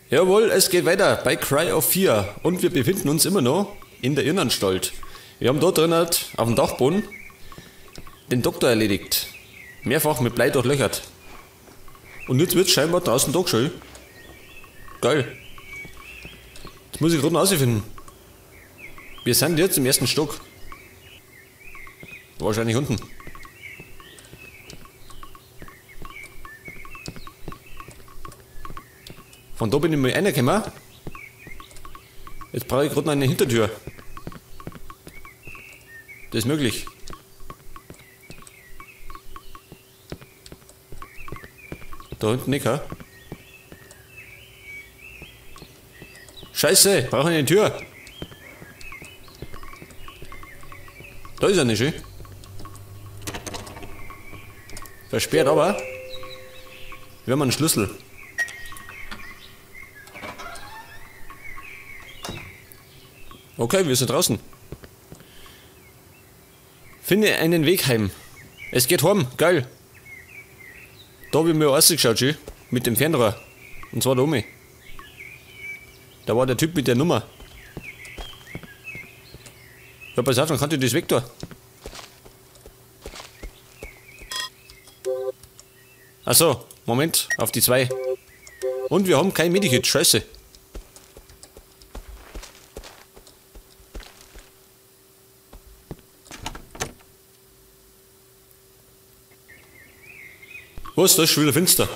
Jawohl, es geht weiter bei Cry of Fear und wir befinden uns immer noch in der Irrenanstalt. Wir haben dort drin auf dem Dachboden den Doktor erledigt. Mehrfach mit Blei durchlöchert. Und jetzt wird's scheinbar draußen doch schön. Geil. Jetzt muss ich gerade noch rausfinden. Wir sind jetzt im ersten Stock. Wahrscheinlich unten. Von da bin ich mal reingekommen. Jetzt brauche ich gerade noch eine Hintertür. Das ist möglich. Da hinten nicht, hä? Scheiße, brauche ich eine Tür. Da ist er nicht, schön. Versperrt aber. Wir haben einen Schlüssel. Okay, wir sind draußen. Finde einen Weg heim. Es geht heim, geil. Da habe ich mir ausgeschaut, schön. Mit dem Fernrohr. Und zwar da oben. Da war der Typ mit der Nummer. Ja, pass auf, dann kann ich das weg da. Achso, Moment, auf die 2. Und wir haben kein Medikit, scheiße. Was? Das ist schon wieder finster.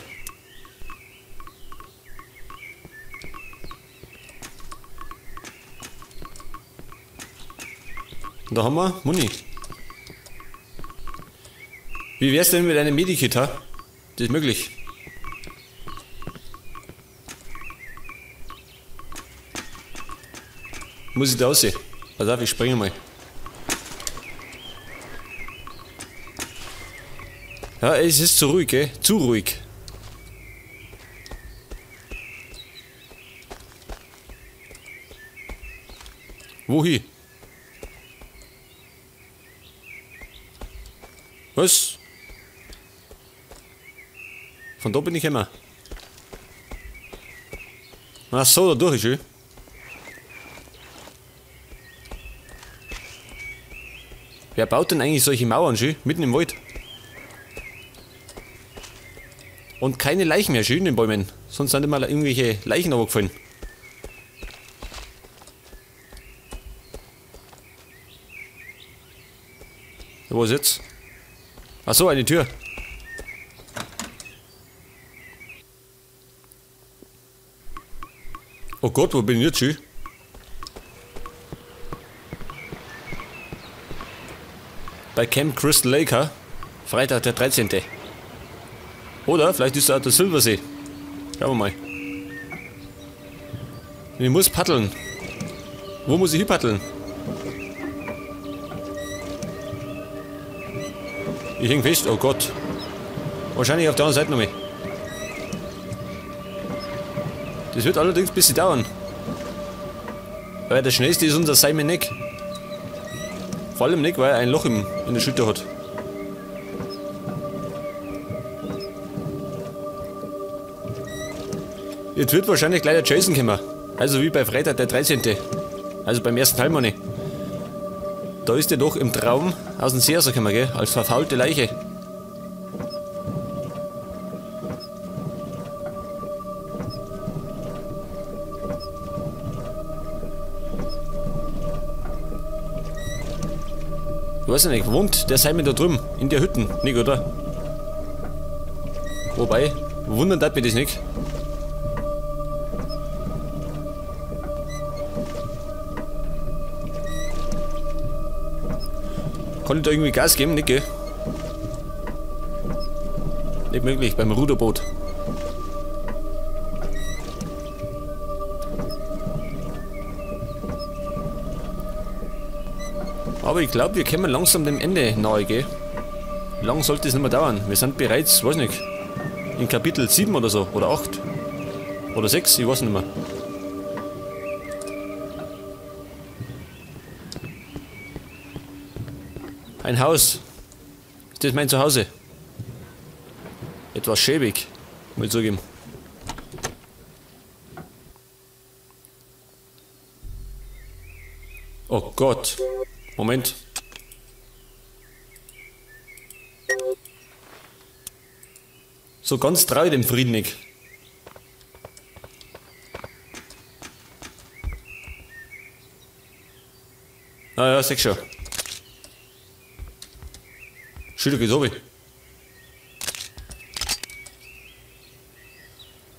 Und da haben wir Muni. Wie wär's denn mit einem Medikit, ha? Das ist möglich. Muss ich da aussehen? Pass auf, ich springe mal. Ja, es ist zu ruhig, gell? Zu ruhig. Wohin? Was? Von da bin ich immer. Ach so, da durch ist schön. Wer baut denn eigentlich solche Mauern schön? Mitten im Wald. Und keine Leichen mehr schön in den Bäumen. Sonst sind immer irgendwelche Leichen runtergefallen. Wo ist jetzt? Ach so, eine Tür. Oh Gott, wo bin ich jetzt schon? Bei Camp Crystal Lake, ha? Freitag der 13. Oder vielleicht ist da auch der Silbersee. Schauen wir mal. Ich muss paddeln. Wo muss ich hin paddeln? Ich häng fest, oh Gott. Wahrscheinlich auf der anderen Seite noch mehr. Das wird allerdings ein bisschen dauern. Weil der schnellste ist unser Simon nicht. Vor allem nicht, weil er ein Loch in der Schulter hat. Jetzt wird wahrscheinlich gleich der Jason kommen. Also wie bei Freitag der 13. Also beim ersten Teil meine ich. Da ist er doch im Traum aus dem See rausgekommen, gell? Als verfaulte Leiche. Ich weiß ja nicht, wohnt der Simon da drüben, in der Hütten, nicht, oder? Wobei, wundern darf mich das nicht. Kann ich da irgendwie Gas geben? Nicht, gell? Nicht möglich, beim Ruderboot. Aber ich glaube, wir kommen langsam dem Ende nahe, gell? Lang sollte es nicht mehr dauern. Wir sind bereits, weiß nicht, in Kapitel 7 oder so, oder 8. Oder 6, ich weiß nicht mehr. Ein Haus. Ist das mein Zuhause? Etwas schäbig, muss ich zugeben. Oh Gott. Moment. So ganz trau ich dem Frieden nicht. Ah ja, seh schon. Schön, geht's runter.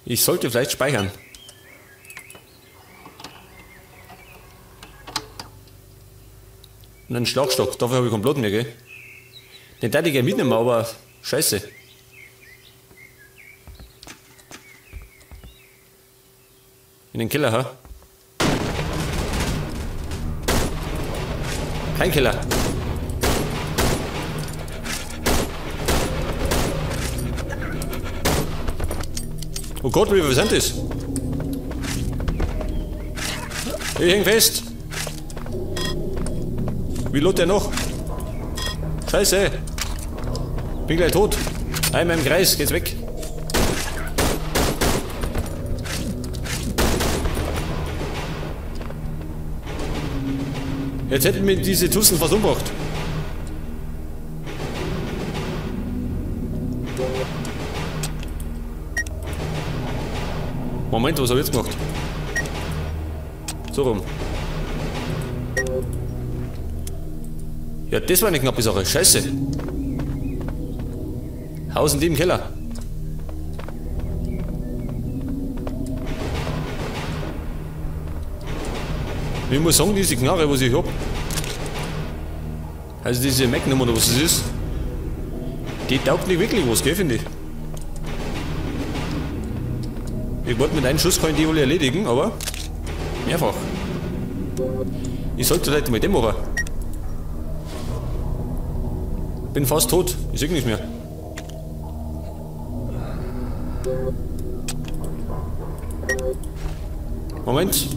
Ich sollte vielleicht speichern. Und einen Schlagstock, dafür habe ich keinen Blut mehr, gell? Den darf ich gerne mitnehmen, aber scheiße. In den Keller, ha? Kein Keller. Oh Gott, wie viel sind das? Ich häng fest. Wie lohnt der noch? Scheiße. Bin gleich tot. Einmal im Kreis, geht's weg. Jetzt hätten wir diese Tussen fast umgebracht. Moment, was habe ich jetzt gemacht? So rum. Ja, das war eine knappe Sache. Scheiße. Hausen die im Keller. Ich muss sagen, diese Knarre, was ich hab, also diese Magnum oder was es ist, die taugt nicht wirklich was, gell, finde ich. Ich wollte mit einem Schuss kann ich die wohl erledigen, aber mehrfach. Ich sollte vielleicht mal dem machen. Bin fast tot, ich seh nichts mehr. Moment.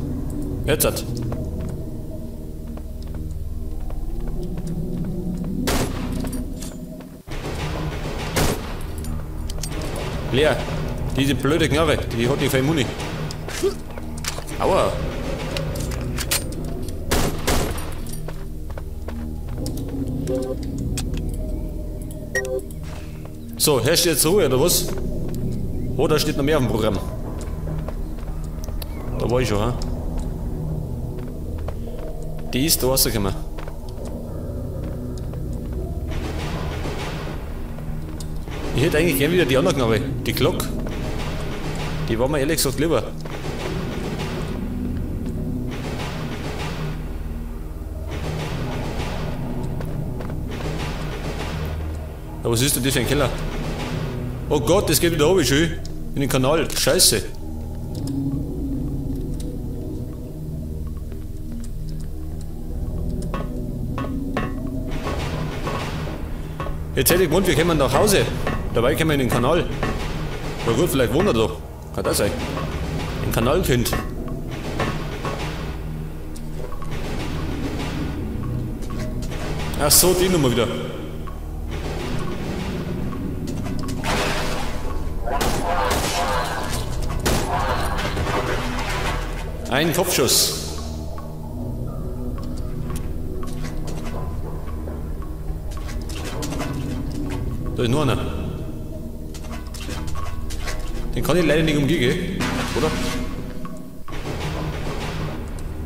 Jetzt hat. Leer. Diese blöde Knarre, die hat die feine Muni. Aua. So, herrscht jetzt Ruhe, oder was? Oh, da steht noch mehr auf dem Programm. Da war ich schon, ha? Die ist da rausgekommen. Ich hätte eigentlich gern wieder die andere Knarre, die Glock. Die war mir ehrlich gesagt lieber. Ja, was ist denn das für ein Keller? Oh Gott, das geht wieder runter, schön. In den Kanal. Scheiße. Jetzt hätte ich gewohnt, wir kommen nach Hause. Dabei kommen wir in den Kanal. Na gut, vielleicht wohnt er doch. Kann das sein. Ein Kanalkind. Ach so, die Nummer wieder. Ein Kopfschuss. Da ist nur einer. Den kann ich leider nicht umgehen, gell? Oder?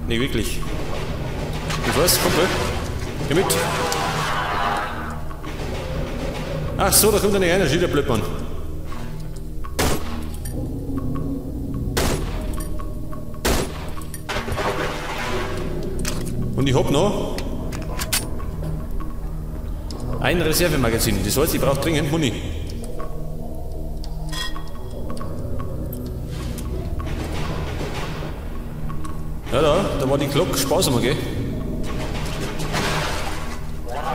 Nicht wirklich. Ich weiß, Kumpel. Geh mit. Ach so, da kommt ja nicht einer, steht der Blödmann. Und ich hab noch ein Reservemagazin. Das heißt, ich brauche dringend Muni. Ja, da war die Glocke sparsamer, gell?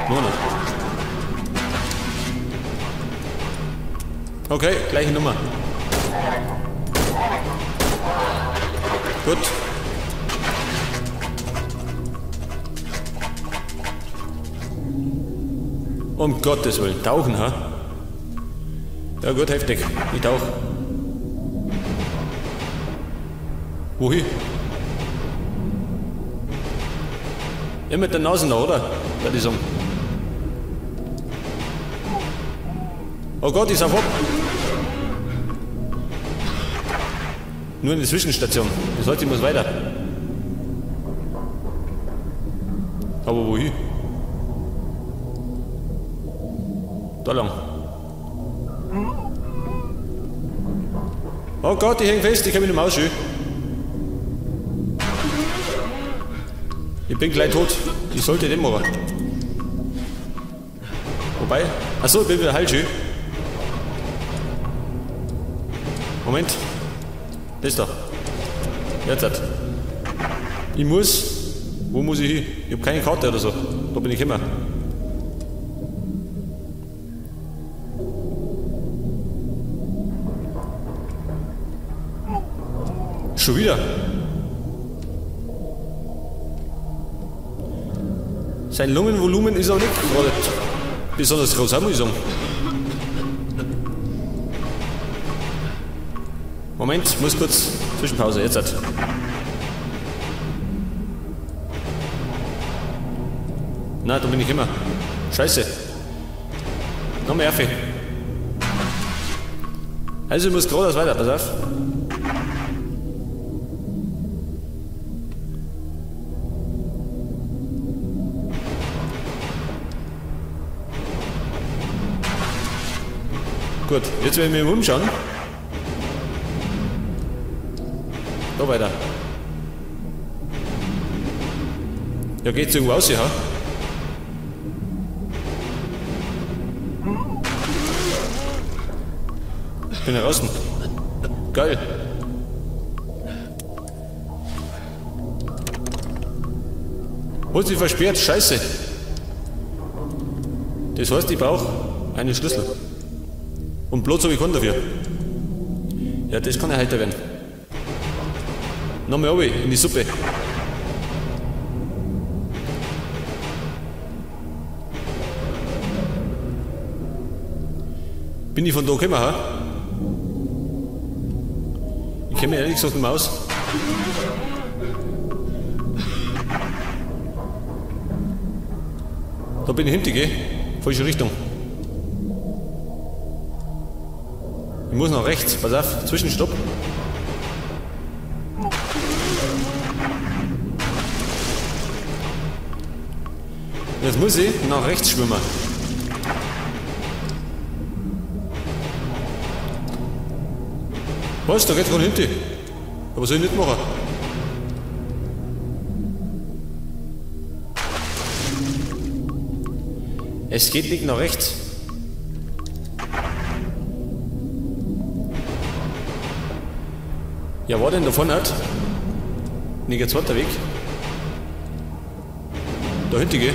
Nur noch. Okay, gleiche Nummer. Gut. Um Gottes Willen, tauchen, ha? Ja gut, heftig. Ich tauch. Wohin? Immer mit der Nase noch, oder? Würde ich sagen. Oh Gott, ich sauf ab. Nur eine Zwischenstation. Das heißt, ich muss weiter. Aber wohin? Da lang. Oh Gott, ich häng fest, ich kann mich nicht mehr ausschauen. Ich bin gleich tot. Ich sollte den machen. Wobei. Achso, ich bin wieder heil schön. Moment. Das da. Jetzt hat. Ich muss. Wo muss ich hin? Ich habe keine Karte oder so. Da bin ich immer. Schon wieder. Sein Lungenvolumen ist auch nicht gerade besonders groß, muss ich sagen. Moment, muss kurz Zwischenpause, jetzt hat. Na, da bin ich immer. Scheiße. Nochmal Erfe. Also ich muss geradeaus weiter, pass auf. Gut, jetzt werden wir umschauen. Da weiter. Ja, geht's irgendwo aus, ja? Ich bin draußen. Geil. Wo ist sie versperrt? Scheiße. Das heißt, ich brauche einen Schlüssel. Und bloß habe ich keinen dafür. Ja, das kann ja heiter werden. Nochmal runter in die Suppe. Bin ich von da gekommen, ha? Ich kenne mich ehrlich gesagt nicht mehr aus. Da bin ich hinten, gell? Falsche Richtung. Ich muss nach rechts, pass auf, Zwischenstopp. Jetzt muss ich nach rechts schwimmen. Was? Da geht's von hinten. Aber soll ich nicht machen? Es geht nicht nach rechts. Ja, war denn davon hat? Nicht ein zweiter Weg. Da hinten geh.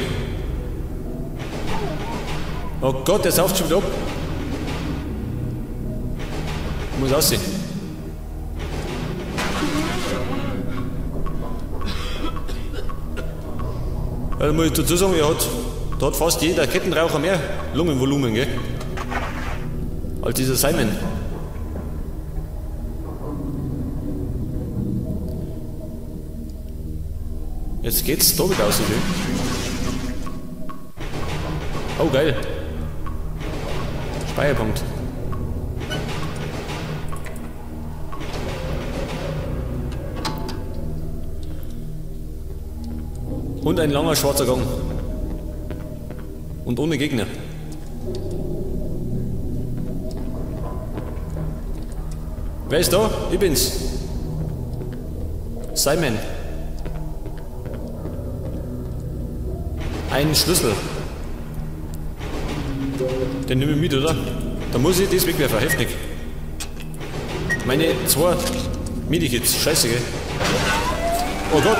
Oh Gott, der sauft schon wieder ab. Muss aussehen. Also muss ich dazu sagen, da hat fast jeder Kettenraucher mehr Lungenvolumen, gell? Als dieser Simon. Jetzt geht's da wieder aus, gell? Oh, geil. Speicherpunkt. Und ein langer schwarzer Gang. Und ohne Gegner. Wer ist da? Ich bin's. Simon. Ein Schlüssel. Den nehme ich mit, oder? Da muss ich das wegwerfen, heftig. Meine zwei Medikits. Scheiße, gell? Oh Gott!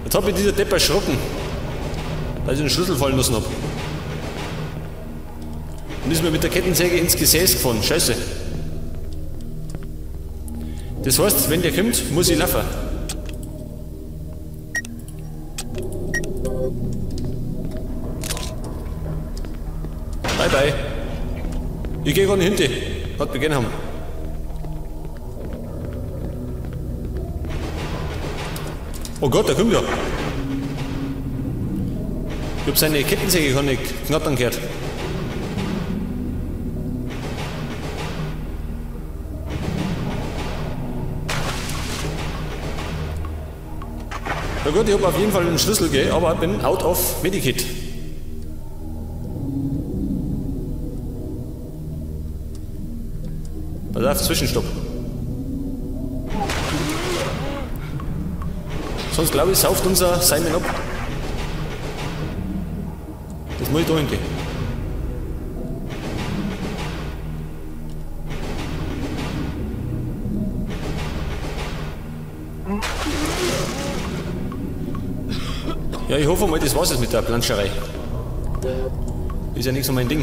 Jetzt hat mich dieser Depp erschrocken, dass ich den Schlüssel fallen lassen hab. Und ist mir mit der Kettensäge ins Gesäß gefahren. Scheiße. Das heißt, wenn der kommt, muss ich laufen. Bye bye. Ich gehe gar nicht hinten. Hat begonnen haben. Oh Gott, der kommt ja. Ich hab seine Kettensäge gar nicht knattern gehört. Na gut, ich hab auf jeden Fall einen Schlüssel, gell, aber ich bin out of Medikit. Pass auf, Zwischenstopp. Sonst glaube ich, sauft unser Simon ab. Das muss ich da hingehen. Ja, ich hoffe mal, das war's jetzt mit der Planscherei. Ist ja nicht so mein Ding.